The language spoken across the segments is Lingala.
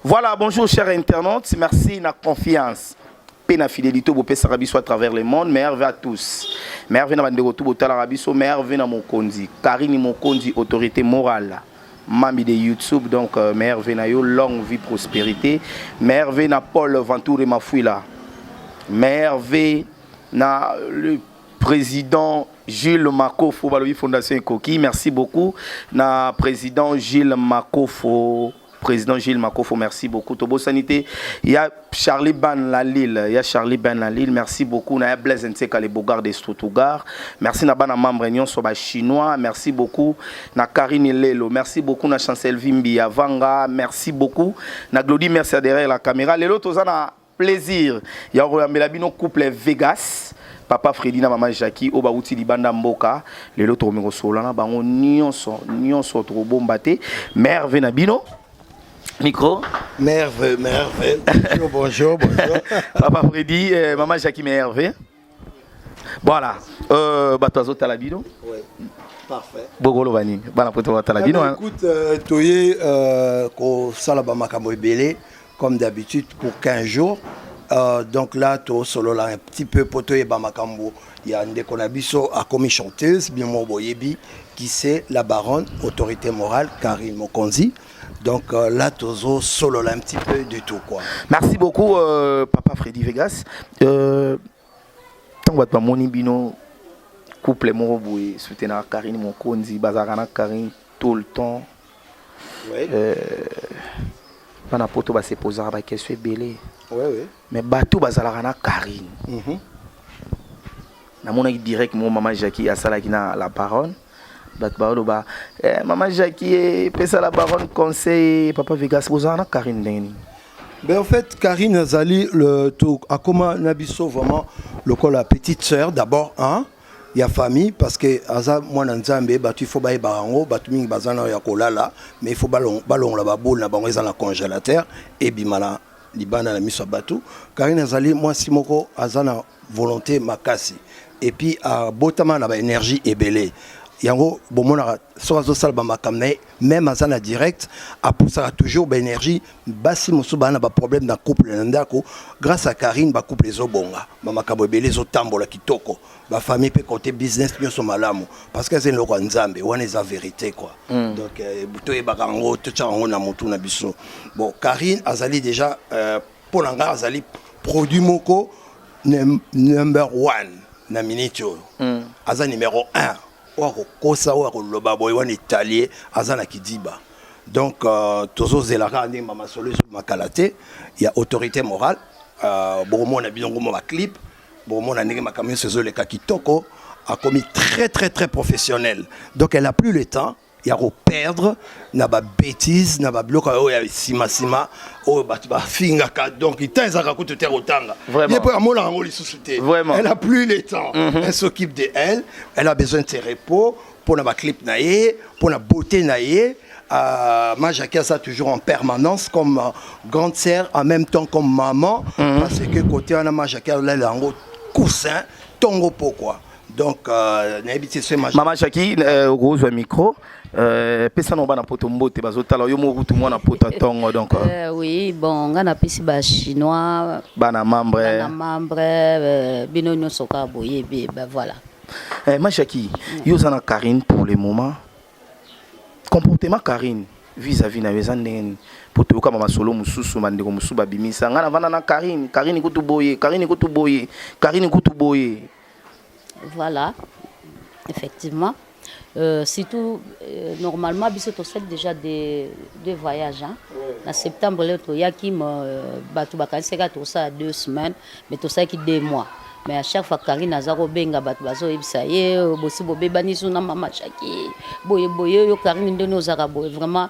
Voilà, bonjour chers internautes, merci na confiance pe na fidélité bopesaka biso à travers le monde. Merveille à tous, merveille na bandeko tu botalaka biso, merveille na mokonzi Karine Mokonzi, autorité morale mambi de YouTube. Donc merveille na yo, longue vie, prospérité. Merveille na Paul Ventour Mafuila, merveille na le président Jules Makofo, balobi Fondation Ekoki. Merci beaucoup na président Gilles Makofo, président Gilles Makofo, merci beaucoup. Tobo Sanité, il y a Charlie Ban la Lille, il y a Charlie Ben la Lille, merci beaucoup. Na Blaise Nseka, les Bogards de Stuttgart. Merci na bana membre nyonso ba chinois, merci beaucoup. Na Karine Lelo, merci beaucoup. Na Chancel Vimbi Avanga, merci beaucoup. Na Glody, merci derrière la caméra. Lelo toza na plaisir. Ya koyambela bino couple Vegas. Papa Freddy na mama Jackie oyo bauti libanda mboka. Lelo tokomi kosolola na bango nyonso nyonso, tokobomba te. Merve na bino micro. Merve, merve. Bonjour, bonjour, bonjour. Papa Freddy, mama Jackie, merve. Voilà, bato azotala bino. Ouais. Parfait. Bokoloba nini bana poto batala bino? Eh ben, écoute, toye kosala bamakambo ebele comme d'habitude pour 15 jours. Donc là, tosolola un petit peu po toyeba makambo ya ndeko na biso akomi chanteuse, bien mo boyebi qui c'est, la baronne, autorité morale Karine Mokonzi. Donc là, tozo solola un petit peu du tout, quoi. Merci beaucoup, papa Freddy Vegas. Ntango bato bamoni bino couple moko boye soutenaka Karine Mokonzi, bazalaka na Karine tout le temps, bana poto basepozaka baquestion ebele. Mais bato bazalaka na Karine, namonaki direct mo mama Jackie asalaki na la baronne, bato baoloba eh, mama Jackie epesa la baronne conseil. Papa Vegas, bozala na Karine ndenge nini? Ben, en fait, Karine azali le to akoma na biso vraiment lokola petite sœur d'abord, hein, ya famille, parce que aza mwana Nzambe. Bato il faut bayeba yango, bato mingi baza na ya kolala, mais il faut balongola babole na bango eza na congélateur, ebima na libanda na miso ya bato. Karine azali mwasi moko aza na volonté makasi et puis abotama na baénergie ebele. Yango bomonaka soki azosala bamakambo na ye, même aza na direct, apusaka toujours baénergie. Basi mosusu baa na baproblème na couple na ndako, grâce à Karine bacouple ezobonga, bamakambo ebele ezotambola kitoko, bafamille mpe, côté business nyonso malamu, parce que eza eloko ya Nzambe. Wana eza vérité, quoi. Donc toyebaka yango, totyaka yango na motu na biso. Bon, Karine azali déjà mpo na ngai azali produit moko number one na minute oyo. Aza numéro 1 oyo akokosa, oyo akoloba boye wana italie aza na kidiba. Donc tozozela kaka ndenge bamasolo ezomakala te ya autorité morale. Bokomona bilongo mo baclip, bokomona ndenge makambo nyonso ezoleka kitoko. Akomi très très très professionnel, donc elle a plus le temps ya koperdre na babêtise, na babiloko oyo ya nsima-nsima oyo bato bafingaka. Donc temps ezalaka kutu te kotanga ye mpo amonaka yango lisusu te. Elle a plus le temps. Elle s'occupe de elle, elle a besoin de ses repos mpona baclip na ye, mpona beauté na ye. Ma Jackie aza toujours en permanence comme grande sœur, en même temps comme maman, parce que côté wana ma Jackie alela yango coussin ntongo pokwa. Donc nayebi te so mama Jackie okozwa micro, pesa na bana poto mbote bazotala yo moko kutu mwana poto atongo. Donc oui, bon, nga napesi bachinois, bana membre, bana membre, bino nyonso kaka boyebi, ben voilà. Ma Jackie, yo oza na Karine pour le moment. Comportement Karine vis-à-vis na yo eza ndenge nini? Po toyokama masolo mosusu, bandeko mosusu babimisa: ngai navanda na Karine, Karine kutu boye, Karine kutu boye, Karine kutu boye. Voilà, effectivement. Surtout, normalement, biso tosali déjà des voyages. Hein? Na septembre, lelo toyaki, bato bakanisaki tosala 2 semaines, mais tosalaki 2 mois. Mais à chaque fois Karine aza kobenga, bato bazoyebisa ye bosi bobebani so na mama Jackie boye boye. Oyo Karine ndeni ozalaka boye, vraiment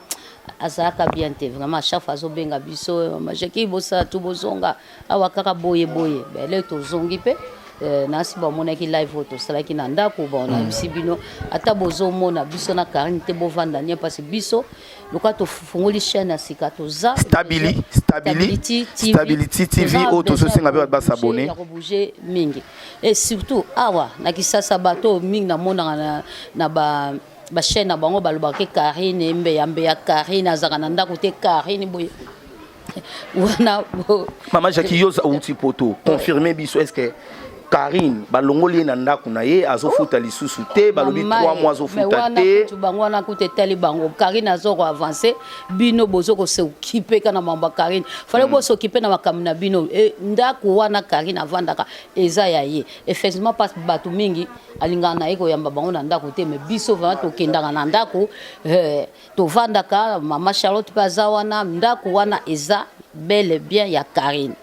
azalaka bien te. Vraiment, à chaque fois azobenga biso: mama Jackie, bosala tu bozonga awa kaka boye boye. Bele tozongi mpe nasi bamonaki live oyo tosalaki na ndako. Bon, nayebisi bino, ata bozomona biso na Karine te, bovanda nie, parce biso lokola tofungoli chaîne ya sika, toza Stability TV oyo tozosenga mpe bato basabone. Ya kobouge mingi, et surtout awa na Kisasa, bato mingi namonaka na ba bachaîne na bango balobaka ke Karine mbeya mbeya, Karine azalaka na ndako te, Karine boye. Wana Mama Jackie, yo outi poto, confirmer biso, est ce que Karine balongoli ye na ndako na ye, azofuta lisusu te? Balobi 3 mois azofuta te. Kutu bango wana kutu etali bango. Karine azo koavancer, bino bozo kos'occuper kaka na mambo ya Karine. Fallait bos'occuper na makambo na bino. E, ndako wana Karine avandaka eza ya ye effectivement, parce bato mingi alingaka na ye koyamba bango na ndako te. Mais biso vraiment tokendaka na ndako, tovandaka. Mama Charlotte mpe aza wana. Ndako wana eza bel et bien ya Karine.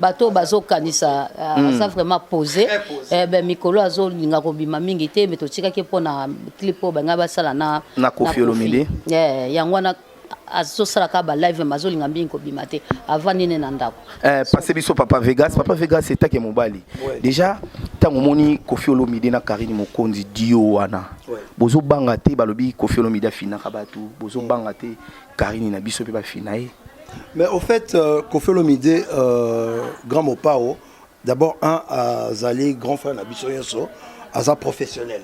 Bato oyo bazokanisa, aza vraiment posé. Ben, mikolo azolinga kobima mingi te, mais totikaki mpona clip oyo bangai basala na Na Koffi Olomide. Yango wana azosalaka balive, mais azolinga mingi kobima te, avandi ne na ndako. Passe biso Papa Vegas. Papa Vegas etake mobali. Déjà ntango omoni Koffi Olomide na Karine Mokonzi dio wana, bozobanga te? Balobi Koffi Olomide afinaka bato, bozobanga te Karine na biso mpe bafina ye? Mais au fait, Koffi Olomide, grand mopao, d'abord un azali grand frère na biso nyonso, aza professionnel.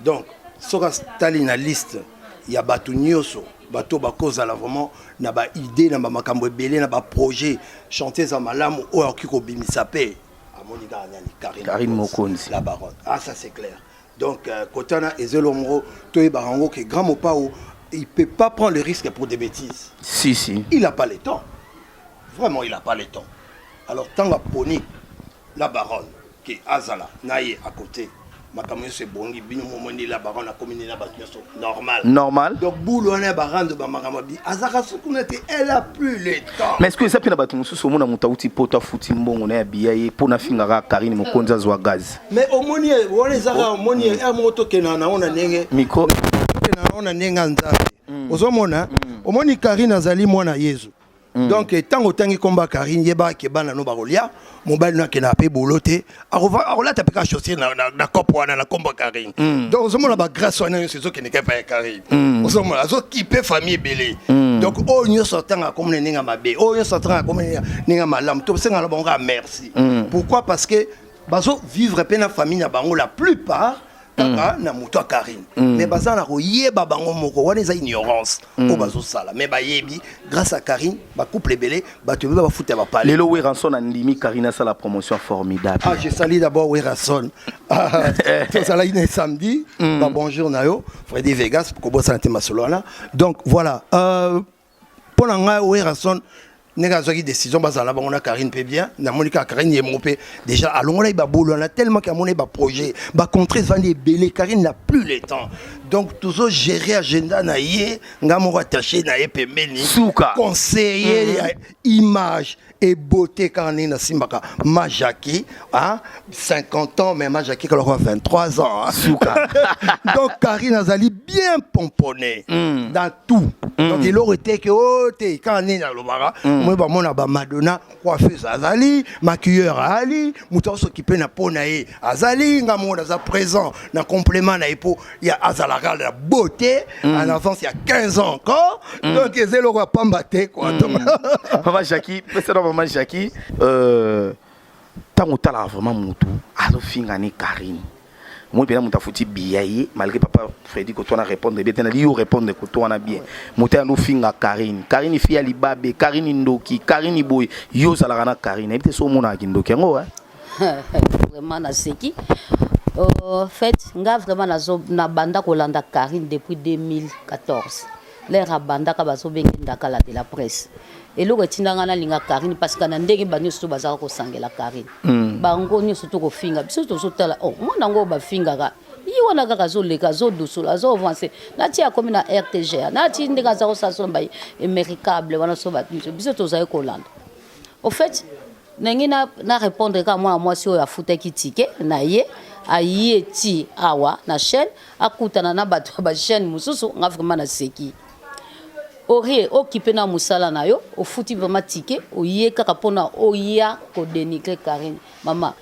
Donc soki atali na liste ya bato nyonso, bato bakozala vraiment na baidée na bamakambo ebele na baprojet chantier eza malamu oyo akoki kobimisa mpe, amoni kaka nani? Karine, Karine Mokonzi. La baronne. Ah, ça c'est clair. Donc kotana ezelo moko toyebaka yango ke grand mopao, il peut pas prendre le risque pour des bêtises. Si si. Il a pas le temps, vraiment il a pas le temps. Alors ntango aponi la baronne ke azala na ye à côté, makambo nyonso ebongi. Bino momoni la baronne akomi nde na bato nyonso normal. Normal. Donc bulu wana ya barando, bamakambo bi azalaka sukuna te, elle a plus le temps. Mais est ce que eza mpe na bato mosusu, omona moto auti poto, afuti mbongo na ya biya ye mpo nafingaka Karine Mokonzi, azwa gaz? Mais omoni wana ezaka, omoni ere moko tokendaka nango na ndenge micro. Tokendaka nango na ndenge ya Nzambe. Ozomona, omoni Karine azali mwana Yezu. Donc ntango otangi komba Karine, yeba ke bana no bakolia, mobali no akendaka mpe bolo te, akolata mpe ka chaussure na cope wana na kombo ya Karine. Donc ozomona bagrâce wana nyonso ezokende kaka ya Karine. Ozomona azokipe famille ebele. Donc oyo nyonso atangaka komona ndenge ya mabe, oyo nyonso atangaka komona ndenge ya malamu, tosengana na bango kaka merci. Pourquoi? Parce que bazovivre mpe na famille na bango la plupart kaka na moto ya Karine, mais baza na koyeba bango moko wana eza ignorance oyo bazosala. Mais bayebi grâce à Karine bacouple ebele, bato ebele bafuta bapale. Lelo Werrason andimi Karine asala promotion formidable. Ah, je salue d'abord Werrason. Tozalaki na samedi. Ba bonjour na yo Freddy Vegas, kobosana te masolo wana. Donc voilà, mpo na ngai Werrason ndenge azwaki décision bazala bango na Karine mpe bien. Namoni kaka Karine ye moko mpe déjà alongolaki babolo wana tellement ke amoni baprojet, bacontrat evandi ebele. Karine n'a plus le temps, donc tozogérer agenda na ye, ngai moko attaché na ye pembeni. Suka. Conseiller ya image et beauté, kaka ndenge nasimbaka ma Jackie, hein, 50 ans, mais ma Jackie kaloko 23 ans, hein. Suka. Donc Karine azali bien pomponné dans tout. Donc eloko eteke o te, kaka ndenge nalobaka, moi bamona bamadonna, coiffeuse azali, maquilleur azali, moto azokipe na mpo na ye azali, nga moko naza présent na complément na ye mpo ya azalaka na beauté en avance ya 15 ans encore. Donc eza eloko ya pamba te quoi. Donc Mama Jackie, pesa na mama Jackie. Ntango otalaka vraiment motu azofinga ne Karine, omoni mpena moto afuti biya ye, malgré papa Fredi koto wana répondre bien te, nali yo répondre koto wana bien. Moto ayanda ofinga Karine, Karine fi ya libabe, Karine ndoki, Karine boye. Yo ozalaka na Karine, nayebi te so omonaka kindoki yango. Vraiment naseki. Fait nga vraiment nazo nabanda kolanda Karine depuis 2014, l'heure abandaka bazobenge Ndakala de la presse. Eloko etindanga nalinga Karine, parce que na ndenge banyonso to bazalaka kosangela Karine, bango nyonso to kofinga, biso tozotala, oh, mwana yango oyo bafingaka ye wana kaka azoleka, azodusola, azoavance, nati akomi na RTGA, nati ndenge aza kosala so na ba Americable wana so biso tozali kolanda. Au fait ndenge na répondre kaka mwana mwasi oyo afutaki ticket na ye, aye ti awa na chaîne, akutana na bato ya bachaîne mosusu, nga vraiment naseki. Orie okipe na mosala na yo, ofuti vraiment ticket, oye kaka mpona oya kodénigrer Karine. Mama,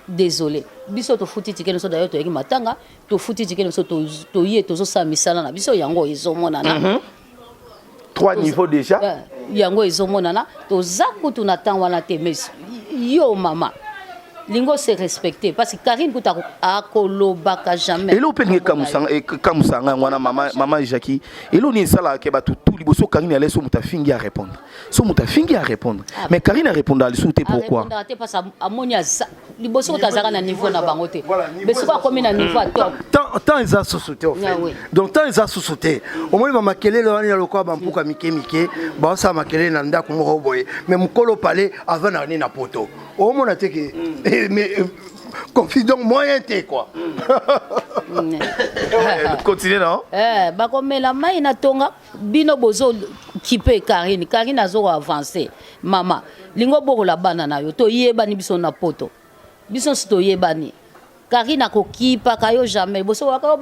désolé, biso tofuti ticket nyonso. D'ailleurs toyaki matanga, tofuti ticket nyonso, toye, tozosala misala na biso, yango ezomonana. Trois niveaux déjà. Yango ezomonana, toza kutu na ntango wana te. Mais yo mama, Lingo se respecter parce que Karine kuta akolobaka jamais. Elo pe nge kamusanga yango wana, mama, mama Jackie, elo ni esalaka ke bato tout liboso Karine ale so moto afingi a répondre, so moto afingi a répondre. Ah. Mais Karine a répondre lisusu te, pourquoi? Arépondaka te parce que amoni aza liboso kuta azalaka na niveau na bango te, mais soki akomi na niveau ya top. Temps eza susu te, au fait. Ah oui. Donc temps eza susu te. Omoni bamakelele wana ya lokola bampuka mike mike, baosala makelele na ndako moko boye, mais mokolo pale aza na nini na poto, omona te ke mais conflit, donc moyen te quoi. Continue, non. Eh, bakomela mai na tonga. Bino bozokipe Karine. Karine azoko avance. Mama, lingo bokola bana na yo, toyebani biso na poto, biso nyonso toyebani. Karine akokipaka yo jamais. Boso waka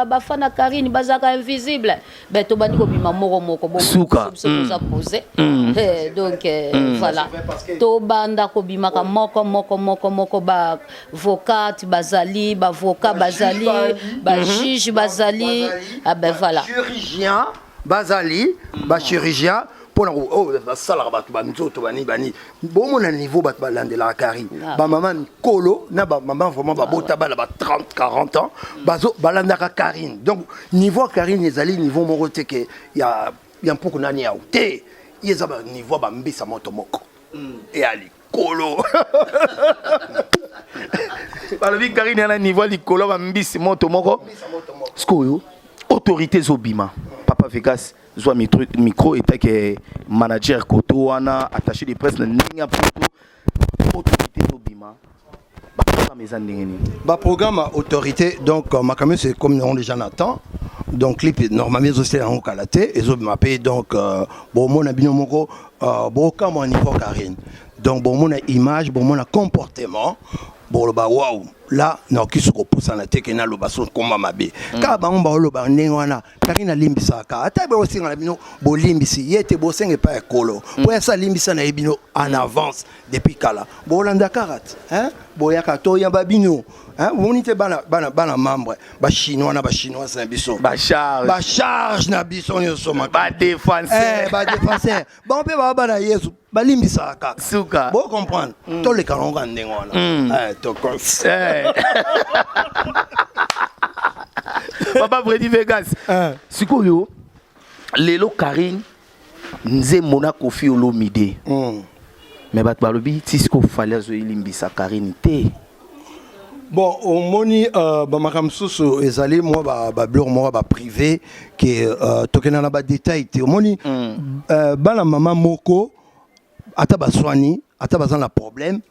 bafana Karine bazalaka invisible, be tobandi kobima moko moko. Suka. Biso toza posé. Eh, donc voilà, tobanda kobimaka moko moko moko moko. Baavocate bazali, baavocat bazali, bajuge bazali. Ah ben voilà. Chirurgien bazali, bachirurgien mpona oyo basalaka bato banzoto bani bani. Bomona niveau bato balandelaka Karine. Bamama mikolo na bamama vraiment babota bana ba 30 40 ans, bazo balandaka Karine. Donc niveau ya Karine ezali niveau moko te ke ya mpuku nani yawo te. Ye eza baniveau ya bambisa moto moko eya likolo. Balobi Karine yana niveau ya likolo, bambisi moto moko. Sikoyo autorité ezobima. Papa Vegas, zwa micro etake manager koto wana, attaché de presse na ndenge ya poto. Autorité ezobima, baprogramme eza ndenge nini? Baprogramme ya autorité, donc makambo nyonso ekomi nango déjà na temps. Donc clip normalement ezosala yango kala te, ezobima mpe. Donc bomona bino moko, bokamwa niveau Karine. Donc bomona image, bomona comportement, boloba waw la nakoki so kopusana te ke naloba so nkomba mabe. Kaka bango baoloba ndenge wana. Karine alimbisaka, ata bosenga na bino bolimbisi ye te, bosenga epai ya ekolo mpo yasa alimbisa na ye bino en avance depuis kala. Bolanda kaka te, hein? Boyaka toyamba bino, hein? Bomoni te bana, bana, bana membre bachinois na bachinoise na biso. Bacharge. Bacharge na biso nyonso. Badéfenseur. Eh, badéfenseur bango mpe baa bana Yesu, balimbisaka kaka. Suka. Bocomprendre, toleka nango kaka ndenge wana. Eh, Eh. Papa Fredi Vegas, sikoyo lelo Karine nzembo na Kofi Olomide, mais bato balobi ti sikoyo Fally azoyelimbisa Karine te. Bon, omoni, bamakambo mosusu ezali mwa babiloko moko baprivé ke tokenda na badetail te. Omoni, bana mama moko, ata baswani, ata baza na problème,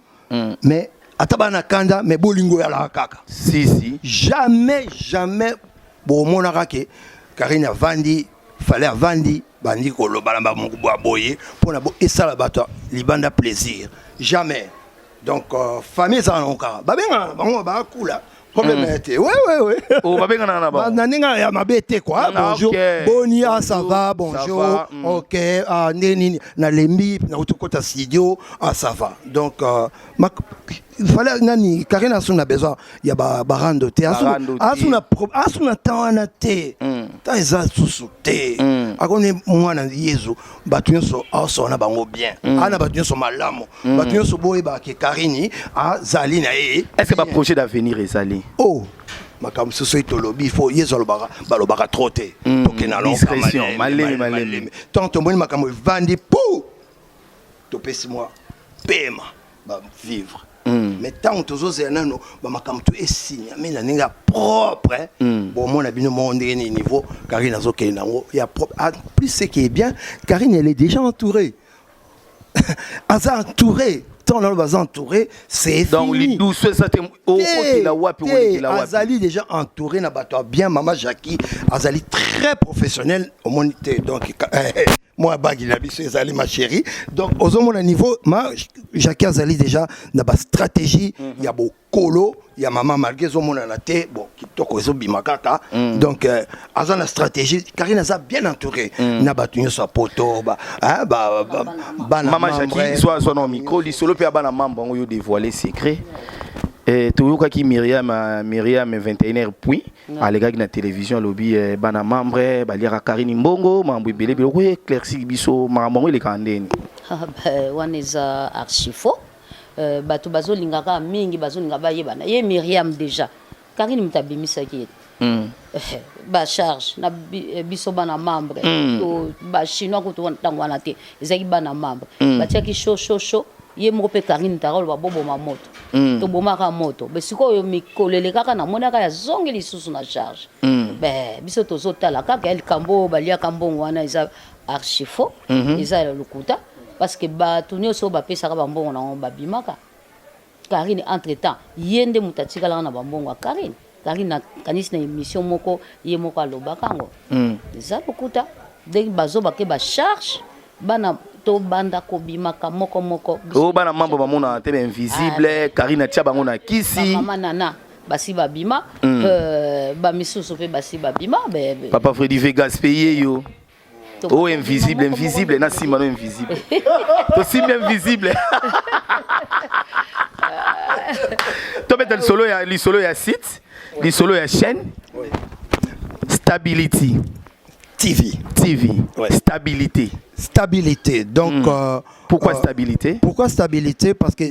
mais ata bana kanda, mais bolingo eyalaka kaka. Si si. Jamais, jamais bomonaka ke Karine avandi, Fally avandi, bandi koloba na bamoko ya boye mpona esala bato libanda plaisir, jamais. Donc famille ezala nango kaka, babengana na bango, bakula, problème ya te. Ouais. Oh, babengana na bango. Na ndenge ya mabe te quoi. Ah, bonjour, boni, ah, ça va, bonjour, ça va. Ok, ah, nde nini, nalembi, nauti kokota studio, ah, ça va. Donc Fally nani, Karine asu na besoin ya barando te. Barando te. Asu na temps wana te. Temps eza susu te. Akoni mwana Yezu, bato nyonso aosala na bango bien, ana bato nyonso malamu, bato nyonso boyebaka ke Karini azali na ye. Est ce que baprojet d'avenir ezali? Oh, makambo mosusu oyo tolobi, fo Yesu alobaka, balobaka trop te. Tokenda. Discrétion, malemi, malemi. Tant tomoni makambo evandi po topesi mwa pema bavivre, mais ntango tozozela nano bamakambo to esigname na ndenge ya propre, bomona bino moko ndenge nini niveau Karine azokende nango ya propre. En plus, ce qui est bien, Karine, elle est déjà entourée, aza entouré. Ntango nano baza entouré, c'est Donc fini. Lidusu eza te, okotela wapi, olekela wapi. Azali déjà entouré na bato ya bien. Mama Jackie azali très professionnel, omoni te? Donc mwa bagi na biso ezali ma chérie. Donc ozomona niveau ma Jackie azali déjà na bastratégie ya bokolo ya mama, malgré ezomonana te. Bon, kitoko ezobima kaka. Donc aza na stratégie. Karine aza bien entouré na bato nyonso ya poto, hein, bana Mama membre. Jackie, zwa na micro. Lisolo mpe ya bana mambo yango, yo dévoiler secret. Toyokaki Miriam, Miriam 21h, puis alekaki na télévision, alobi bana membre baliaka Karini mbongo, makambo ebele. Biloko éclairci biso, makambo yango elekaka ndeni? Ah, ben, wana eza archi faux. Bato bazolinga kaka mingi, bazolinga bayebana. Ye Miriam déjà, Karine moto abimisaki ye. Bacharge na biso bana membre, to bachinois kutu ntango wana te, ezalaki bana membre. Batiaki show show show. Ye moko mpe Karine taka oloba boboma moto, tobomaka moto. Be sikoyo mikolo elekaka, namonaka ya zongi lisusu na charge. Be biso tozotala kaka ya likambo oyo baliaka mbongo wana, eza archi faux, eza ya lokuta, parce que bato nyonso oyo bapesaka bambongo nango babimaka. Karine, entre temps, ye nde moto atikalaka na bambongo ya Karine. Karine nakanisi na émission moko, ye moko alobaka yango. Eza lokuta ndenge bazobake bacharge bana, tobanda kobimaka moko moko. Oyo bana mambo bamonaka te, bainvisible. Karine atia bango na kisi. Mama nana basi babima, bamisusu mpe basi babima. Papa Fredi Vegas mpe ye yo oyo invisible, invisible na nsima no invisible, tosimbi invisible. Tobeta lisolo ya site, lisolo ya chaîne Stability TV. TV. Stabilité. Stabilité. Donc, Pourquoi stabilité? Pourquoi stabilité? Parce que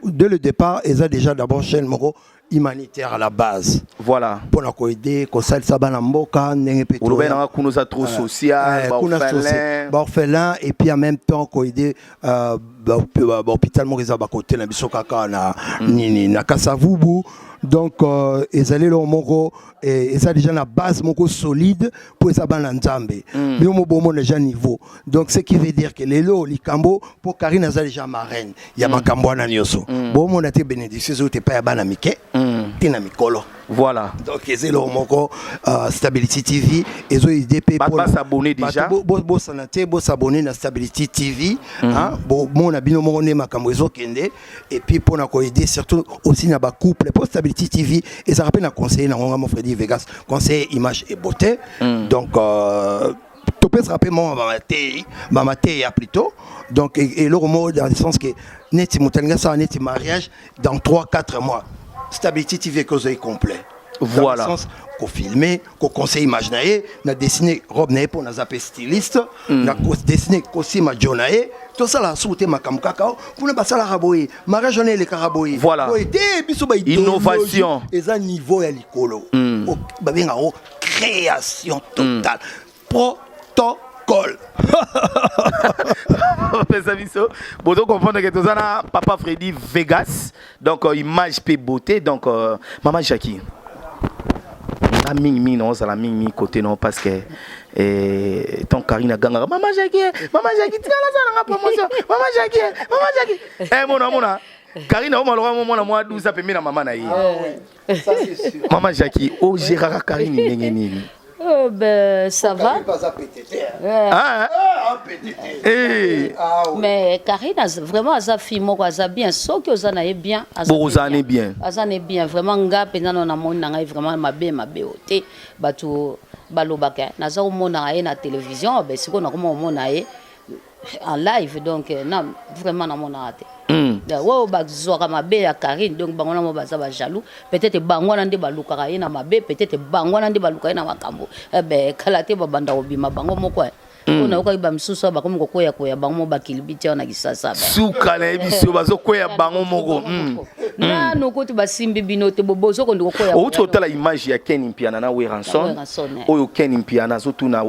dès le départ, ils ont déjà d'abord chaîne moko humanitaire à la base. Pour la koaider, kosalisa bana mboka, ndenge pe olobai nanga kuna oza trop social. Kuna baorphelin. Baorphelin et puis en même temps koaider bahôpital moko eza bakote na biso kaka na nini, na Kasavubu. Donc ezali eloko moko eza déjà na base moko solide mpo eza bana Nzambe. Bino mo bomona déjà niveau. Donc ce qui veut dire que lelo likambo mpo Karine aza déjà marraine ya makambo wana nyonso, bomona te bénédiction ezote epai ya bana mike te na mikolo. Donc eza eloko moko, Stability TV ezoaider mpe. Bato bas'abonner déjà. Bato bosana te, bos'abonner na Stability TV, hein, bomona bino moko nde makambo ezokende. Et puis mpona koaider surtout aussi na bacouple, mpo Stability TV ezalaka mpe na conseiller nango, nga mo Fredi Vegas, conseiller image et beauté. Donc topesaka mpe mwa bamatei, bamateya plutôt. Donc eloko moko dans le sens que neti moto alingi asala neti mariage dans 3 4 mois, Stability TV ekozoi complet. Dans le sens kofilmer, koconseiller image na ye, na dessiner robe na ye, mpo naza mpe styliste, na kodessiner costume ajo na ye. Tosala suku te makambo kaka o mpona basalaka boye, mariage wana elekaka boye. Boye te, biso ba Innovation. eza niveau ya likolo. Babengaka ngo création totale, protocole. Pesa biso bozo comprendre que toza na papa Freddy Vegas, donc image pe beauté. Donc mama Jackie, nga mingimingi na ozala mingimingi côté no, parce que ton Karine agangaka mama Jackie, mama Jackie, tikala aza nanga promotion, mama Jackie, mama Jackie. Mona mona Karine oma loka mona mwa 12 pembeni na mama na ye. Ça, c'est sûr. Mama Jackie, ogéraka Karine ndenge nini? Ben, ça va. Ah, eh. Ah, oui. Mais Karine vraiment aza fille moko aza bien. Soki oza na ye bien, aza Bon, oza na ye bien. Aza na ye bien. Vraiment nga mpenza no namoni na ngai vraiment mabe mabe o te. Bato balobaka naza komona ye na télévision, ben sikoyo nakoma komona ye en live. Donc na vraiment namonaka te. Oyo bazwaka mabe ya Karine, donc bango na mo baza bajaloux peut-être, bango wana nde balukaka ye na mabe, peut-être bango wana nde baluka ye na makambo. Eh ben, kala te babanda kobima bango moko, eh. Mpo nayokaki bamisusu awa bakomi kokwea-kwea bango mo, bakilibi tia na Kisasa ba. Suka nayebi so bazokweya bango moko. Nanu kutu basimbi bino te, bozokondi kokwea. Outi kotala image ya Ken Mpiana na Werrason. Werrason, eh. Oyo Ken Mpiana azotuna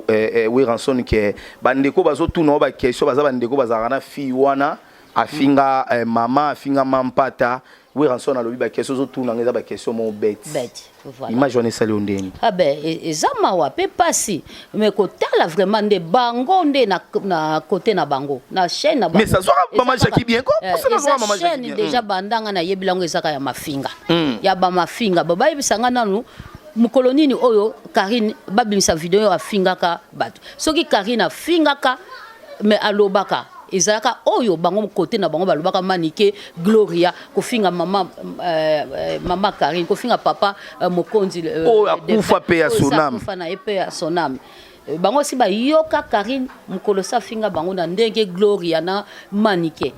Werrason ke bandeko bazotuna oyo baquestion, baza bandeko bazalaka na fille wana afinga mama, afinga mampata. Werrason alobi baquestion ozotuna nga eza baquestion moko bête. Bête, voilà. Image wana esali yo ndeni? Ah ben, eza mawa mpe pasi, mais kotala vraiment nde bango nde na côté na bango na chaîne na bango. Mais ça zwaka mama Jackie bien ko. Posa eza nazwaka mama Jackie chaîne bien. Déjà bandanga nayebi yango, ezaka ya mafinga, ya bamafinga. Ba bayebisa nga nanu mokolo nini oyo Karine babimisa video oyo afingaka bato. Soki Karine afingaka, mais alobaka ezalaka oyo bango kote na bango balobaka Manike, Gloria kofinga mama, mama Karine kofinga papa mokonzi Oyo akufa pe ya oyo eza Sonam. Akufa na ye mpe ya Sonam. Bango si bayoka Karine mokolo si afinga bango na ndenge Gloria na Manike.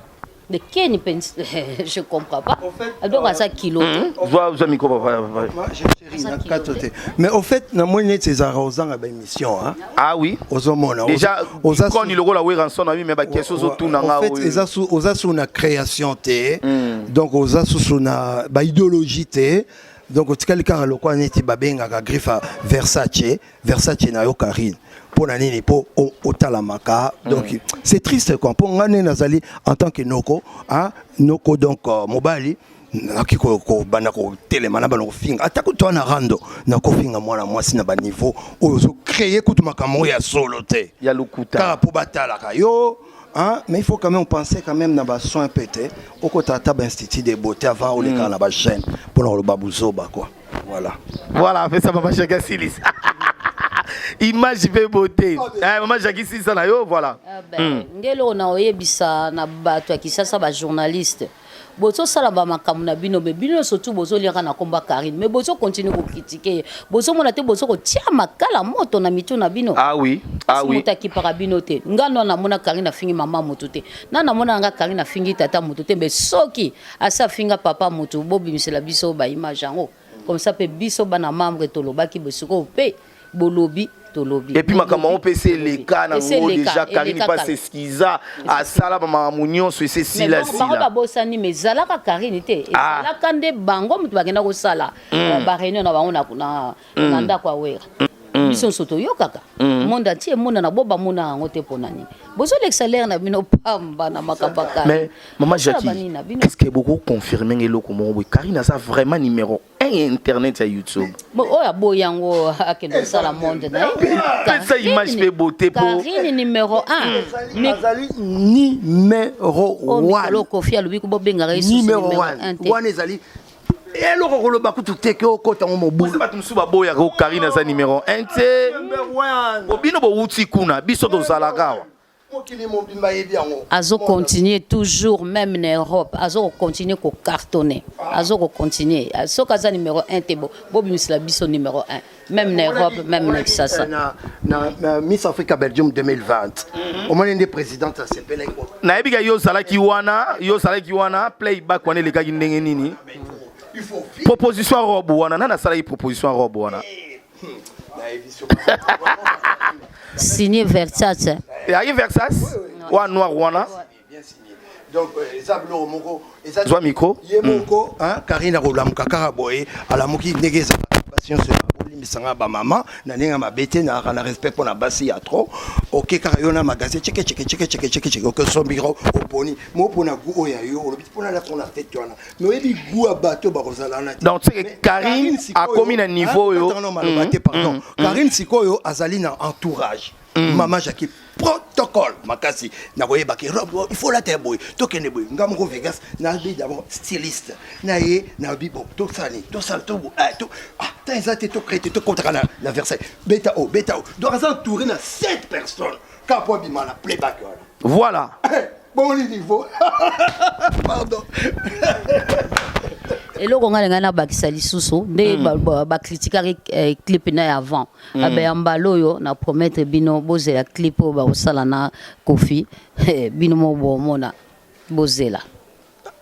De Ken mpenza, je comprends pas. En fait, Donc aza kilo te. Zwa micro, papa, papa. Moi, chérie, Aza na kilo kati te. te. Mais au fait, namoni neti ezalaka ozanga baémission, hein. Ah oui. Ozomona Déjà koni lokola Werrason na mi, mais baquestion ozotuna nga En fait, oyo. oza su na création te, donc oza susu na baidéologie te, donc otikali kaka lokwa neti babengaka griffe ya Versace. Versace na yo Karine, mpo na nini? Mpo otalamaka. Donc c'est triste quoi, mpo nga nde nazali en tant que noko, hein, noko, donc mobali nakoki kobanda kotelema na bana kofinga, ata kutu wana rando nakofinga mwana mwasi na baniveau oyo ozocréer kutu makambo oyo ya solo te. Ya lokuta. Kaka mpo batalaka yo, hein. Mais il faut quand même penser quand même na basoin mpe te, okota ata bainstitut de beauté avant olekaka na bachaîne mpona koloba buzoba quoi, voilà. Voilà, fait ça, mama Jackie Silis. Image mpe beauté. Eh, mama Jackie Silisa na yo, voilà. Ah ben, nde eloko na oyebisa na bato ya Kisasa, bajournaliste, bozosala bamakambo na bino, me bino surtout bozoliaka na komba Karine, me bozocontinuer kocritiquer ye, bozomona te bozokotia makala moto na mitu na bino. Ah oui, ah oui. Moto akipaka bino te. Nga no namona Karine afingi mama motu te, na namona nga Karine afingi tata motu te, me soki asi afinga papa motu, bobimisela biso baimage yango comme ça mpe biso bana membre tolobaki boye. Sikoyo mpe bolobi, tolobi. Et puis makambo yango mpe ese eleka nango déjà. Karine mpe as'excusa, asala bamakambo nyonso, ese esila. Bango sila. Babosani, mais ezalaka Karine te. Ah. Ezalaka nde bango moto bakenda kosala baréunion na bango na ndako ya Wera. Biso nyonso toyokaka, monde entier emonana, bo bamona yango te. Mpo na nini bozolekisa lere na bino pamba na makambo ya Karine? Mais mama Bosala Jackie, banini na bino? Est ce que boko confirme nga eloko moko boye? Karine aza vraiment numéro 1 internet ya YouTube. Bo, oyo aboyi yango akende kosala monde na ye. Pesa image mpe beauté Karine numéro 1. Azali numéro Oyo mikolo 1. Kofi alobi ko bobengaka ye susu Numéro numéro 1. 1 te. Wana ezali eloko koloba kutu te ke okota ngo mobulu. Bato mosusu baboyaka o Karine aza numéro 1 te. Bo bino bowuti kuna, biso tozalaka awa. Mokili mobimba yebi yango. Azocontinue toujours, même na Europe azokocontinue kocartonner, azokocontinue. Soki aza numéro 1 te, bo bobimisela biso numéro 1 même na Europe, même na Kisasa. Na Miss Africa Belgium 2020, omoni nde présidente asepelaki. Nayebi ka yo ozalaki wana, yo ozalaki wana. Playback wana elekaki ndenge nini? Il faut Proposition ya robe wana, nani asalaki proposition ya robe wana? Nayebi so. Signé Versace. Eyaki Versace wa noir wana. Bien signé. Donc eza biloko moko eza Zwa micro. Ye moko, hein, Karine akolamuka kaka boye, alamuki ndenge ezalaka basi nyonso, bolimbisanga bamama na ndenge ya mabe te, nayaka na respect mpo na basi ya trop. Oke kaka yo na magasin, cheke cheke cheke cheke cheke cheke, oke osombi, oponi mopona goût oyo ya yo, olobi mpona lata na fête wana, mais oyebi goût ya bato bakozala wana te. Donc, tu sais que Karine akomi na niveau oyo. Maloba te, pardon. Karine sikoyo azali na entourage, mama Jackie, protocole makasi nakoyebaki robe il faut lata ya boye, tokende boye. Nga moko Vegas nabi d'abord styliste na ye, nabi bon, tosala nini, tosala to ah tan eza te, tocrée te, tokotaka na Versailles, beta o beta o. Donc aza entouré na sept personnes kaka po abima na playback wana. Voilà. Bon niveau, pardon. Eloko ngai ngai nabakisa lisusu nde bacritiquaki clip na ye avant. Abe ya mbala oyo na promettre bino, bozela clip oyo bakosala na Kofi. Bino mo bomona, bozela.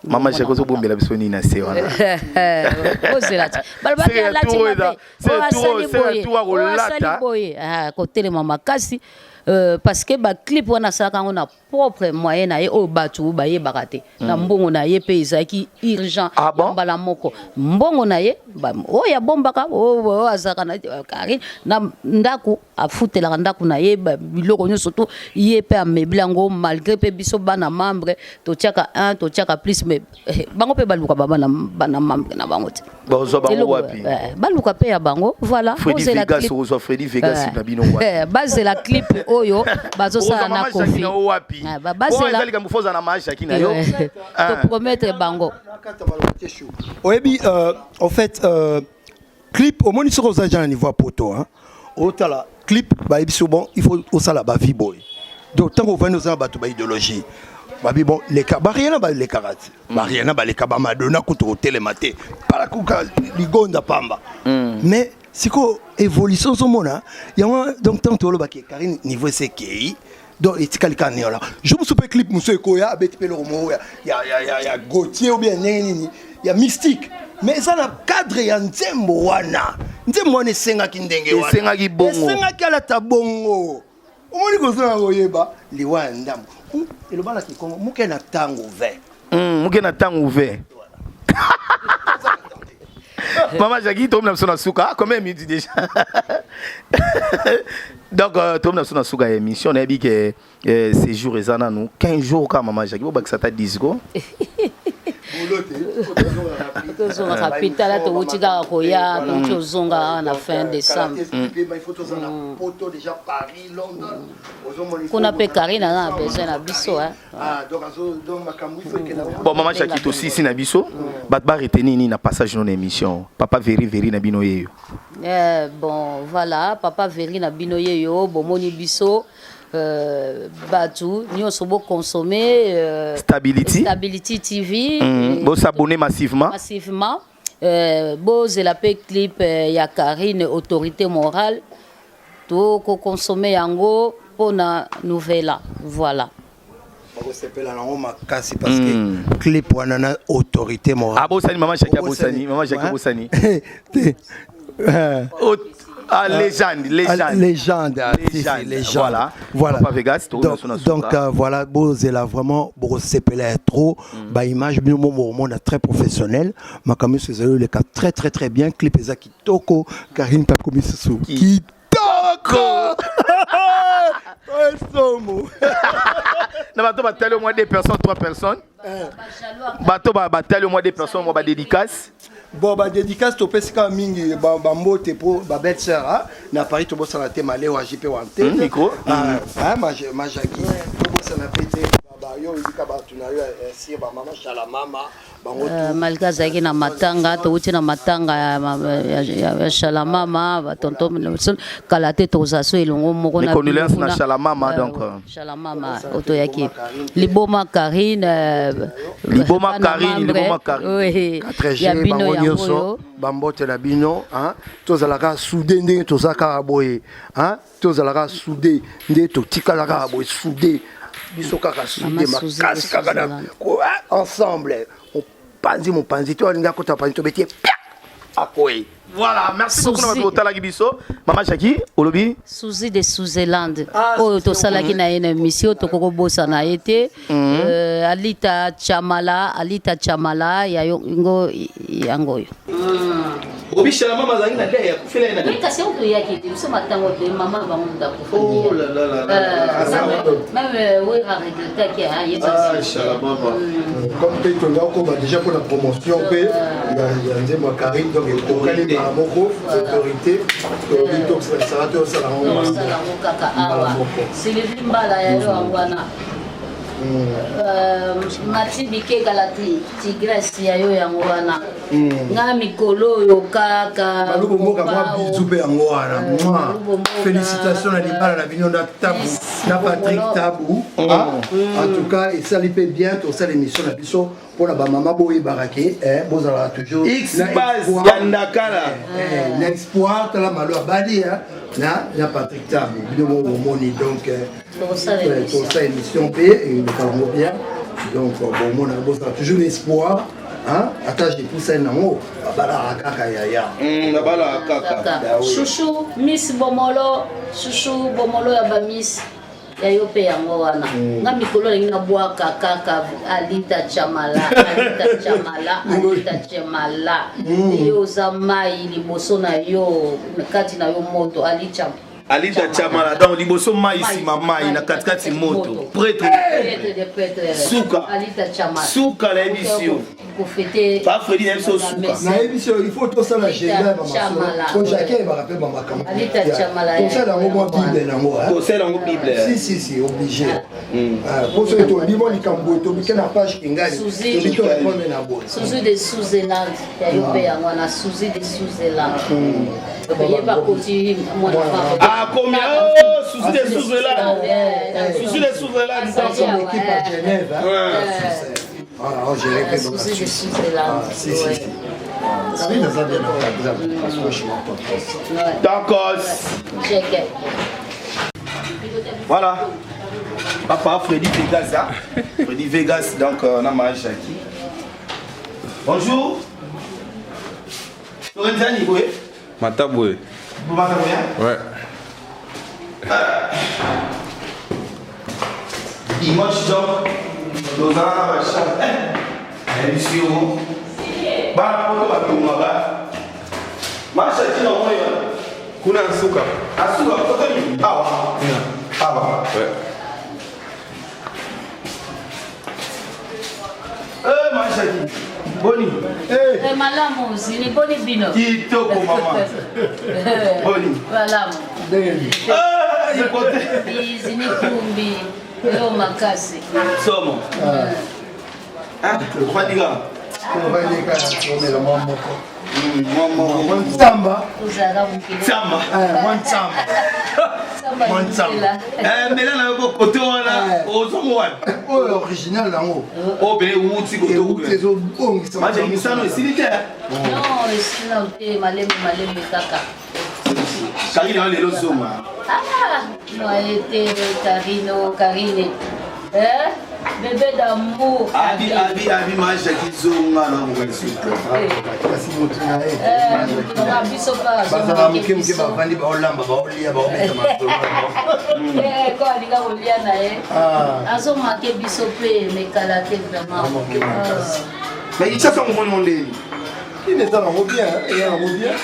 Mama Jacques, ozobombela biso nini na se wana? Bozela ti balobaki alati mabe, oyo asali boye, oyo asali boye, kotelema makasi, parce que baclip wana asalaka yango na propre moyen na ye oyo bato bayebaka te, na mbongo na ye mpe ezalaki urgent. Ah bon? Ya mbala moko mbongo na ye oyo abombaka, oyo azalaka na Karine na ndako, afutelaka ndako na ye, biloko nyonso to ye mpe amebli yango, malgré mpe biso bana membre totiaka 1, totiaka plus, mais bango mpe baluka babana bana membre na bango te. Bazwa bango wapi? Baluka mpe ya bango, voilà. Freddy Bozela Vegas, clip. ozwa Freddy Vegas na bino wapi? Bazela clip oyo bazosala na Ozwa mama Kofi. Jackie na yo wapi? Bazela. Oyo eza likambo fo ozala na mama Jackie na yo. Topromettre bango. Oyebi, en fait, clip omoni, soki oza déjà na niveau ya poto, hein, otala clip, bayebi so bon, il faut osala bavie boye. Donc ntango ovandi, oza na bato baidéologie, babi bon, leka bariana, balekaka te, bariana baleka, bamadona kutu kotelema te, palakuka ligonda pamba. Mais sikoyo évolution ozomona yango. Donc ntango tolobaki Karine niveau ese ekei. Donc etikali kaka ndenge wana. Jour mosusu mpe clip mosusu ekoya, abeti mpe eloko moko ya Gautier ou bien ndenge nini ya mystique, mais eza na cadre ya nzembo wana. Nzembo wana esengaki ndenge wana, Esengaki bongo. Esengaki alata bongo. Omoni, kozonga koyeba liwa ya ndambo eloba na kikongo moke na ntango 20. Moke na ntango 20. Mama Jackie, tomi na biso na suka. Combien de minutes déjà? Donc tomi na biso na suka ya émission. Nayebi ke séjour eza nanu 15 jours ka. Mama Jackie, bobakisa ata 10 ko. Tozonga capitale, towuti kaka koya, touti ozonga awa na fin décembre. Kuna mpe Karine aza na besoin na biso, hein. Bon, Mama Jackie, tosisi na biso. Bato baretenir nini na passage no na émission Papa Veri Veri na bino yeyo? Bon, voilà, Papa Veri na bino yeyo. Bomoni biso, bato nyonso boconsommer Stability. Stability TV. Bosabonner massivement. Massivement. Bozela mpe clip ya Karine, Autorité morale. Tokoconsommer yango mpona nouvela, voilà. Bakosepela nango makasi parce que clip wana na Autorité morale. Abosani, Mama Jackie abosani, Mama Jackie abosani. Te. Ah, légende, légende. Ah, légende, ah, si, si, Légende. Légende. Voilà. Voilà. Papa Vegas, Donc, voilà, bozela vraiment bosepela ya trop. Baimage bino mo bomona, très professionnel. Makambo nyonso ezali oleka très très très bien. Clip eza kitoko. Karine mpe akomi susu kitoko. Esomo. Na bato batali au moins deux personnes, trois personnes. Bato batali au moins deux personnes, moi badédicace. Bon, badédicace topesi kaka mingi bambote mpo babelle sœur na Paris. Tobosana te Malewa JP Wante. Micro. Majaki, tobosana mpe te yo oyebika bato na yo sir, bamama Shalamama, bango. Malgré azalaki na matanga, towuti na matanga ya Shalamama, batonto kala te, tozala so elongo moko. Mes condoléances na Shalamama, donc. Shalamama oyo toyaki liboma Karine. Liboma Karine, liboma Karine. Ya bino bango yango nyonso oyo. Bambote na bino, hein. Tozalaka soudé ndenge toza kaka boye, hein. Tozalaka soudé nde totikala kaka boye, soudé biso kaka soudé. Mama Suzy. Makasi kaka na Switzerland. Ensemble, mopanzi mopanzi to alingi akota mopanzi, tobeti ye pia, akoyi. Voilà, merci beaucoup na Suzy. bato botalaki biso. Mama Jackie, olobi? Suzy de Switzerland oyo tosalaki na ye na émission, tokoki kobosana ye te. Alita Chamala, Alita Chamala ya yango, yango oyo. Obi Shalamama azalaki na dei, akufela ye na dei. Kasi oyo toyaki te, biso matango te, mama na bango moto akufa. Oh là là là là là. Même Wera regrettaki ye. Ah, Shalamama. Comme mpe tonga okoma déjà mpona promotion mpe ya nzembo ya Karine, donc ekokani mbala moko autorité, tolobi tosala tosala yango. Tosala yango kaka awa. Moko. Sylvie Mbala, ya yo yango wana. Mati Bikekala, Tigresse, ya yo yango wana. Nga mikolo oyo kaka. Malubo Mboka, mwa Mopao. bizu mpe yango wana. Malubo Mboka. Félicitation na libala na bino na Tabu Merci, na Patrick Bomolo. Tabu. Ah, en tout cas esali mpe bien. Tosala émission na biso mpona bamama, boyebaka ke bozalaka toujours X na base espoir. ya Ndakala. Na espoir. Tala Malo abali na Patrick Tabu, bino mo bomoni. Donc Tosala émission. Tosala émission mpe elekaka yango bien. Donc bomona, bozala toujours na espoir, hein? Ata jepusani nango, babalaka kaka yaya. Nabalaka kaka. Kaka. Chouchou Miss Bomolo, Chouchou Bomolo ya bamiss, ya yo mpe yango wana. Nga mikolo alingi nabwaka kaka Alita Chamala, Alita Chamala, Alita Chamala. Yo oza mai liboso na yo, kati na yo moto, Alita. Alita Chamala, donc liboso mai, nsima mai, na katikati moto, prêtre. Prêtre de prêtre. Suka. Alita Chamala. Suka, nayebi yo. Kofete. Pa Fredi, nayebi so suka. Nayebi so il faut tosala agenda ya Chamala. bamasolo po Jacques ayebaka mpe bamakambo. Alita Chamala. Tosala yango mwa bible nango, hein? Tosala yango bible. Si, si, si, obligé. Po soki tolobi mwa likambo, tobike na page kingani. Suzy. Tobi to répondre na boye. Suzy de Sous-Zélande, ya yo mpe yango wana. Suzy de Sous-Zélande, yeba koti mwana. Ah, combien? Oh, Suzy de Sous-Zélande. Suzy de Sous-Zélande. Son équipe à Genève, hein? Voilà, on gérait mpe Suzy de Suisse. Sous-Zélande. Ah, si, si, si. Karine aza bien encadré, franchement. D'accord. Check. Voilà. Papa Freddy Vegas, hein? Freddy Vegas, donc euh, on a Marie Jackie. Bonjour. Lorenzani, oui. Mataboué. Vous m'entendez bien Ouais. Dimanche donc, tozala na bachambre. Nayebisi yo bana poto batongaka mashaki na omoni wana Kuna nsuka. asuka poto nini awa awa Ouais. Eh, mashaki boni Eh, Eh, malamu zini boni bino kitoko mama boni malamu Eh, ikote zini kumbi yo makasi somo Ah, ofandika tovandika tomela mwa moko mwa moko mwa nsamba tozalaka mokili samba mwa nsamba Samba Mwa nsamba. Eh, mela na yo kote wana ozongo wapi oyo original yango oyo pene ewuti euti kote ezobongisa maje misano esili te non esila te malembe malembe kaka karine wana lelo zonga Ah, moye te karino karine Eh, bébé d'amour abi abi abi majaki zonga na kokanisi kasi motu na ye Eh, moto na biso mpe bazala moke moke biso. bavandi baolamba baolia baobeta masolo Eh, ko alinga kolia na ye Ah. azomake biso mpe mekala te vraiment Amanke makasi. mais kinshasa omoni ngo ndeni kini eza nango bien eza nango bien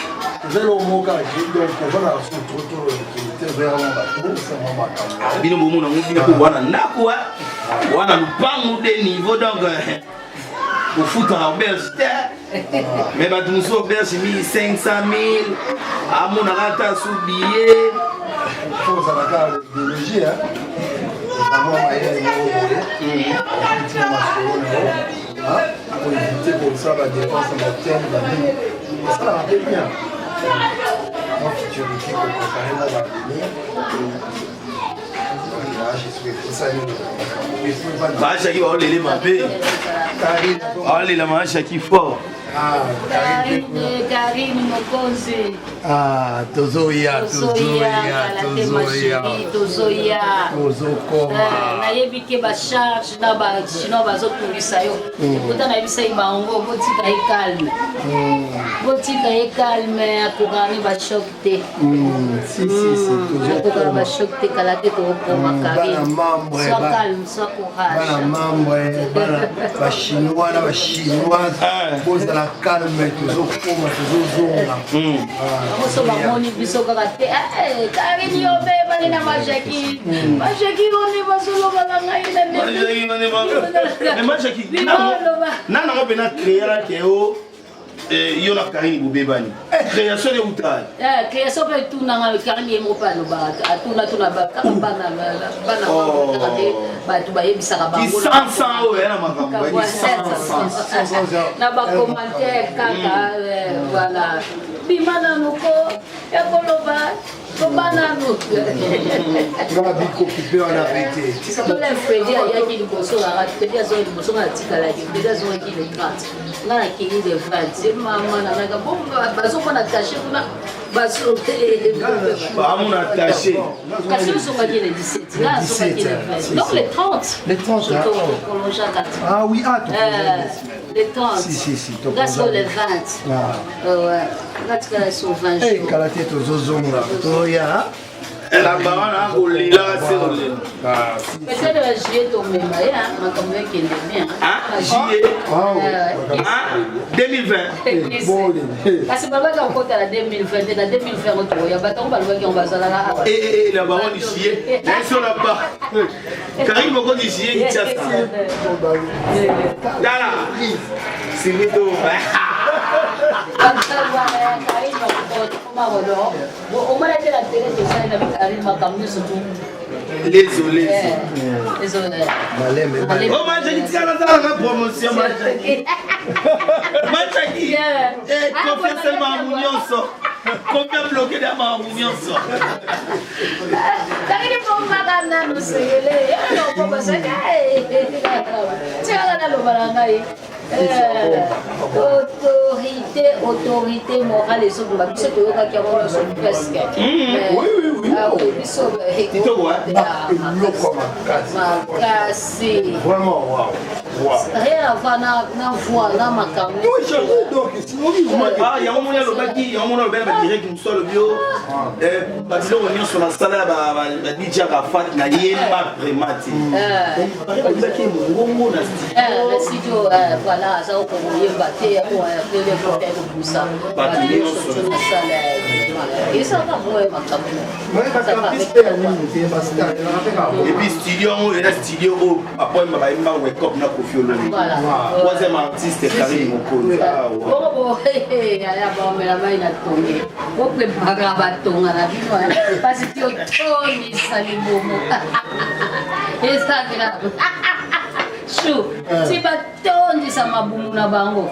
eza eloko moko kaka donc kovanda na so trotoro ekili te ozoyaka mwa bato osama makambo bino bomona ngo bino po wana ndako wana lupangu de niveau donc kofutaka auberge te mais bato mosusu auberge 1500 000 amonaka ata su billet fo ozala kaka idéologie eza mwa mayele moko boye okotina masolo na yo koevite kosala badepense na hotel banini esalaka mpe bien mwa futurité koprépare mwa baavenir maashaki baolele mabe baolela maashaki fort Karine, Karine mokonzi Ah, tozoya tozoya kala te ma chérie tozoya tozokoma Eh, nayebi ke bacharge na bachinois bazotungisa yo ekuta nayebisa ye bango botika ye calme botika ye calme akokaka ne bachoc te si si si akokaka tozokoma bachoc te kala te tokokoma Mm, bana Karine membre, sois ba- calme sois bana courage membre bana bachinois na bachinoise bozala calme tozokoma tozozonga bango so bamoni biso kaka te "Eh, Karine yo mpe ebali na majaki majaki one bazoloba na ngai na mais maashaki nanango mpena créerake yo yo na karine bobebani création eutali Eh, création mpe etunanga Karine ye moko mpe alobaka atunatuna kaka bana bana Oh. kaka te bato bayebisaka bango kisansan oyo ya na makambo ya kisansan na bacommentaire kaka eh, voilà bima nanu ko ya koloba loba nanu ngaka bikokipe wana pe te tole fredi ayaki liboso nanga fredi azongi liboso nga natikalaki fredi azongaki le 30 nga nakei le 20 ye mama nangaka bo bazomona tache kuna bamona attaché kasi ozongaki le 17 nga azongaki le 20 donc le 30 Le 30, hein. toprolongeaka ah oui ah le 30 Si, si, si, nga so le 20 Ah. Ouais. nga tikala so 20 Eh, jours kala te tozozonga toya elamba wana akolelaka se kolela peut-être ba juillet tomema ye makambo ekende bien Ah, juillet Ah, 2020 bon kasi balobaki okota na 2020 te na 2020 ngo tokoya bato yango balobaki yango bazalaka awa la baronne juillet nayeso na ba karine mokonzi juillet kinshasa tala silito omona te na tele tosali na bikarine makambo nyonso tu lezo lezo malembe o majaki tika nazalaka promotion majaki majaki confiance makambo nyonso confiance bloqué na makambo nyonso Karine pomaka nanu sengele tikaka naloba na ngai autorité autorité morale ezobonga biso toyokaki yango nyonso presque oui oui oui. Ah oui, biso Kitoko, hein? Eloko makasi. Makasi. Vraiment, waouh. Waouh. Rien à voir na na voix na makambo. Tout est changé, donc, sinon, Ah, yango moni alobaki, yango moni alobaki na badirect mosusu, alobi yo babiloko nyonso nasala ya ba DJ Arafat, nayemba vraiment te. Bayebaki mongongo na studio. Na studio, voilà, aza kokoyemba te, yango plele vote kobusa bato nyonso. Na sala ezaka boye makambo. Et puis studio yango eza studio oyo apoyemba, bayemba Wake Up na Koffi Olomide. Voilà. Troisième artiste, Karine Mokonzi. Ah, ouais. Bongo bo yaya, baomela mai na tonge, boprépara batonga na bino parce que otonisa libomo, eza grave chou ti batondisa mabumu na bango,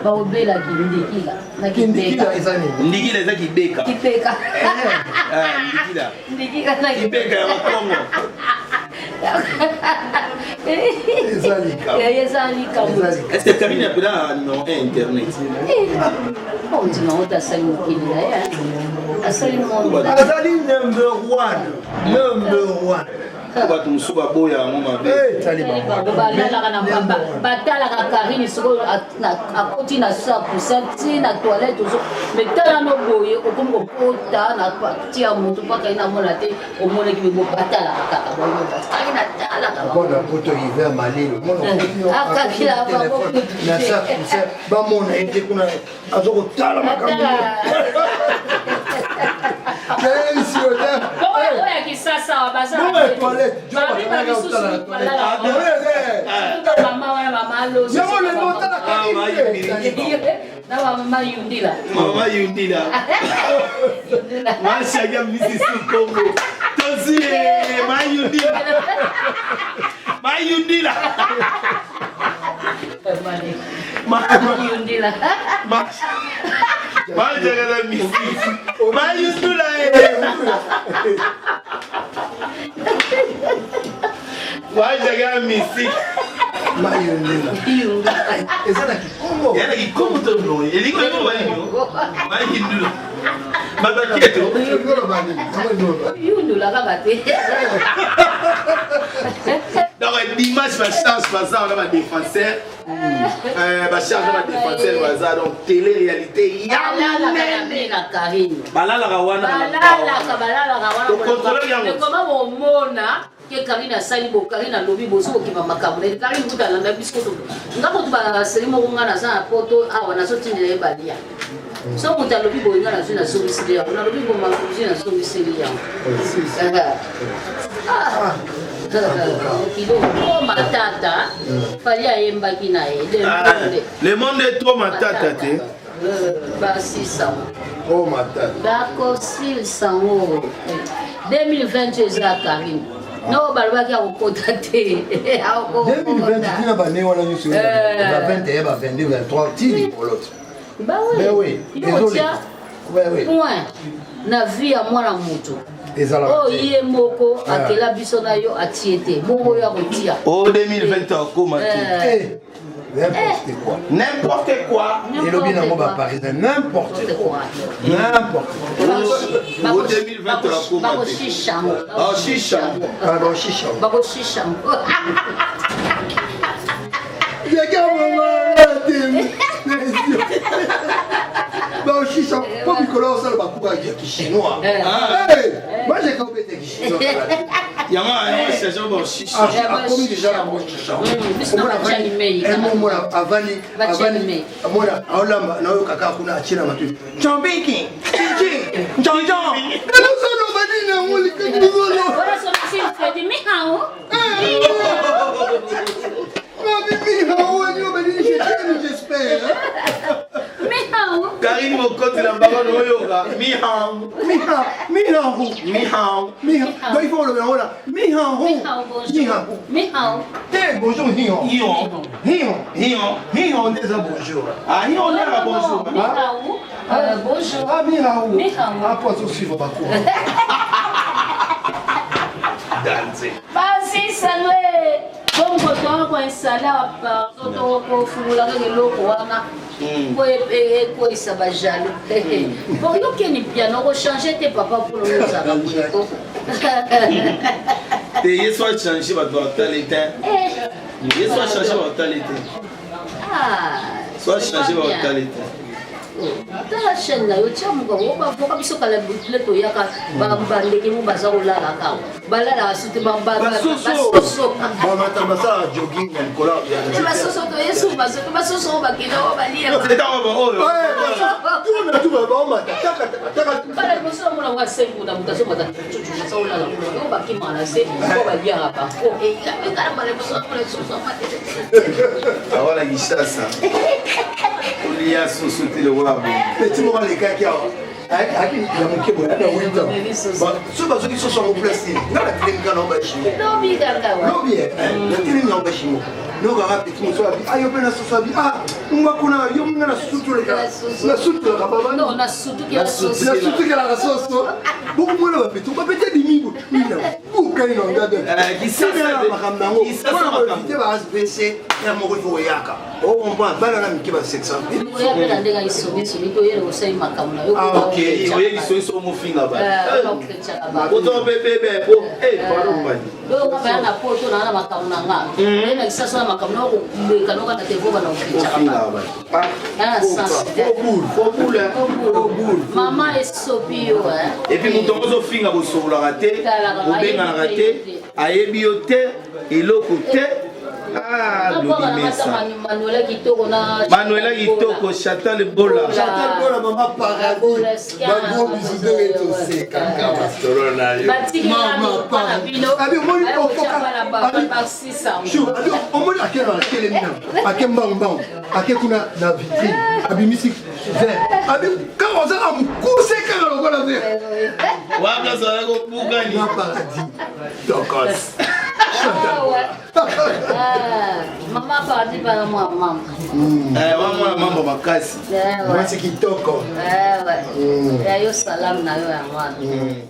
bakobela kindikila na Kindikila kibeka. eza nini? Ndikila eza kibeka. Kibeka. Ah, ndikila. Ndikila na kibeka ya bakongo. Eza likambo. Eza likambo. Eza likambo. Est ce que Karine apela numéro 1 internet? Ondima ota asali mokili na ye, asali monde. Azali number one, number one. Po bato mosusu baboya yango mabe. Eh, tali bango. Balalaka na batalaka Karine sikoyo akoti na sa coussin ti na toilette, ozo mais tala no boye, okomi kokota na partie ya motu mpaka ye namona te, omonaki bebo batalaka kaka bango, Karine atalaka bango. Bona poto hiver malili. Ah, kakila bango. Na sa coussin, bamona ye te kuna azokotala makambo. Nayebisi yo te. Oyo ya Kisasa baza Bongo ya toilette, jo babi batalaka bamisusu kotala na toilette. balalaka mama wana, mama Aloso. Yango olingi otala Karine te. Na bamama Yundila. Mama Yundila, mashaga misisi Kongo tozi, mayundila, mayundila. Yundila. Mashaga na misisi mayundula e mashaga misiki. Mayundela. Yundila. Eza na kikongo. Yana kikongo to no elingo elingo banini mayundula babaketo. Elingi oloba nini? Yango elingi oloba. Yundula kaka te. Donc dimanche bacharge baza wana, badéfenseur bacharge na badéfenseur baza, donc télé réalité ya balalaka monene. na na Karine. Balalaka wana. Balalaka, balalaka. Tokontrole yango. Wana koma bomona ke Karine asali bo, Karine alobi, bozo kokima makambo na ye. Karine kuta alanda biso to nga motu baseli moko, nga naza na poto awa, nazotindela ye balia. So moto alobi boye, nga nazwi, nazongiseli yango, nalobi boma, nazwi, nazongiseli yango. Ah, mokili o matata, Fally ayembaki na ye le monde. Le monde est trop matata te. Basisango. Oh, matata. Bakosilisa ngo 2020 eza Karine no balobaki akokota te. 2020 tina bane wana nyonso, ba 21, ba 22, 23 ti likolo te. Ben oui, Yotia Ouais, oui. point na vie ya mwana moto Ezalaka oyo te. ye moko akela biso na yo atie te, bongo oyo akotia. O 2020 akoma te. Eh, n'importe quoi. N'importe quoi. Elobi nango baparisien, n'importe quoi, n'importe quoi. O 2020 akoma te. Bakoshishango. Ah, shisha. Ah, bon, chicha. Bakoshishango. Yaka mama te. Bon, chicha. Po mikolo osala bakuka ya kichinois. Moi j'ai obeta kichinois. Yango yango charge bo shisha. Akomi déjà na bon chicha. Biso na batiani mei. Mona avani Batiani avani mei. mona aolamba naoyoka kaka kuna atie na matoi chambiki chichi njanjan elozoloba nini yango likanizolo. Wana somisi Fredi Mihao. J'espère. Mihao. Karine Mokonzi na bango oyoka mihao. Miha, mihahu. Mihao. Miha. Donc il faut le yango là. Mihahu. Mihao, bonjour. Mihahu. Mihao. Te bonjour hion. Hion. Hion. Hion. Hion déjà bonjour. Ah, hion naka bonjour. Mihao. Bonjour. Ah, mihahu. Mihahu. Ah, po suivre bacours. Danze. Basisanwe. Bongo. Sikoyo tokoinstalle awa, pardon, tokofungola kaka eloko wana po ekweyisa bajaloux. Bon, yokeni piano okochange te, papa, mpona oyo ozalaka boyeko. Te, ye so achange, bato batali te. Ye so achange, batali te. So achange, batali te. Tala chaîne na yo, tia mokango bavoka biso kala butule. Toyaka, bandeke mo baza kolalaka, balalaka su te, basoso. Bamata, basalaka jogging na likolo ya Te, basoso toyesu, basoso, basoso oyo bakende oyo balia. Oyo. Tuna tu baomata taka taka. Bala liboso namona ngo asengu na moto azomata cucu, aza kolala kuna, oyo bakimaka na se oyo baliaka bango. Ekala mbala liboso namona soso amate. Awala Kinshasa, olia soso te lokola boye. Petit moko alekaki awa, aki ya moke boye, na 8 ans. So bazoki soso yango place nini? Nga natelemi kaka na bashimo. Lobi kaka wa. Lobi natelemi yango bashimo, nokaka petit mosusu abi ayo mpe na soso, abi ah nga kuna yo nga nasutuleka, nasutulaka baba. Non, nasutukela soso. Nasutukelaka soso. Bokomona bapetit, bapetit adimi mina bukani na nga. Makambo yango mpona koéviter ba AVC ya moko, ifo koyaka ocomprendre bana na mike basekisa. Oya mpe na ndenge ayisomisomi to oyele kosali makambo na yo. Oyebi soki omofinga bato oto bebebe po pardon bani. Oyo nga baya na poto naa na makambo na nga, oye na Kisasa na makambo na okoleka noka na tevo bana okechaka na sens. Mama esopi yo. Et puis moto yango ozofinga, bosololaka te, bobenganaka te, ayebi yo te, eloko te. Manuela kitoko na Manuela kitoko, Chantal Bola. Chantal Bola, mama paradis, bagros bisous. Ndenge tosekaka masolo na yo, mama paradis. Abi omoni abi omoni ake na atelemi na ake mbangu mbangu, ake kuna na vitrine, abimisi verre, abi kaka ozaka mokuse kaka lokola verre. Wana place azalaki kobukani. Na paradis tokos, Chantal Bola. Mama paradis bana mwa mama. Wa mwana mambo makasi. Mwasi kitoko. Ya yo, salamu na yo yango wana.